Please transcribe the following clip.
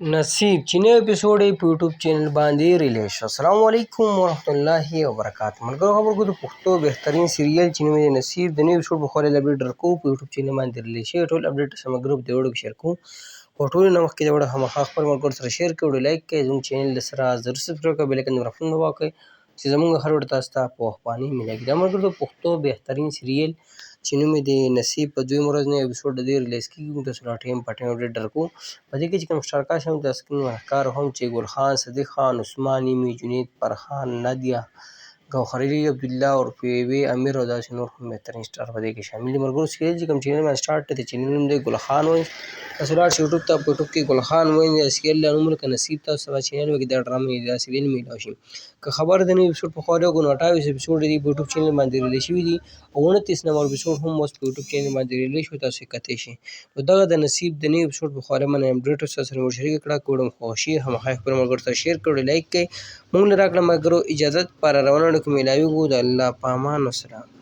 نصیب چې نوی اپیسوډ یې په یوټیوب چینل باندې ریلیز شو. السلام علیکم ورحمت الله وبرکاته. ملګرو خبر کو د پښتو بهترین سریال چې نوم یې نصیب د نوي اپیسوډ په خواله اپډیټ درکو په یوټیوب چینل باندې ریلیز شوی. ټول اپډیټ سمګرو په دې ویډیو کې شیر کوو. خو ټولو نه مخکې دا ویډیو خامخا خپل ملګرو سره شیر کړئ، ویډیو لایک کړئ، زموږ چینل له سره ضرور سبسکرایب کړئ، بیل آیکن د هم وکړئ چې زموږ هر ویډیو تاسو ته په وخت باندې ملاویږي. دا ملګرو د پښتو بهترین سریال چې نوم یې دی نصیب په دویم ورځ نوی اپیسوډ د دې ریلیز کېږي. موږ تاسو له ټایم په ټایم اپډیټ درکوو. په دې کې چې کوم سټار کاسټ هم د سکرین باندې ښکار هم چې ګل خان، صدیق خان، عثمان یمي، جنید، فرخان، نادیه، ګوهر علي، عبدالله عرفي امیر او داسې نور هم بهترین سټار په دې کې شامل دي. ملګرو سریال چې کوم چینل باندې سټارټ دی، د چینل نوم دی ګل خان وایي. تاسو لاړ شئ یوټیوب ته، په یوټیوب کې ګل خان وایي یا سریال له نوم ولیکه نصیب، تاسو به چینل وکړي دا ډرامه دا سریال میلاو شي. که خبر د نوي اپیسوډ په خوا لګو نو 28 اپیسوډ دي په یوټیوب چینل باندې ریلیز شوي دي او 29 نمبر اپیسوډ هم اوس په یوټیوب چینل باندې ریلیز شو، تاسو یې کتی شئ. نو دغه د نصیب د نوي اپیسوډ په خواله باندې اپډیټ تاسو سره مو شریک کړه. که ویډیو مو خوښ شي خامخا یې خپلو ملګرو سره شیر کړئ، لایک کړئ. موږ له راکړه ملګرو اجازت پر روانو کې میلاویږو. د الله په امان. والسلام.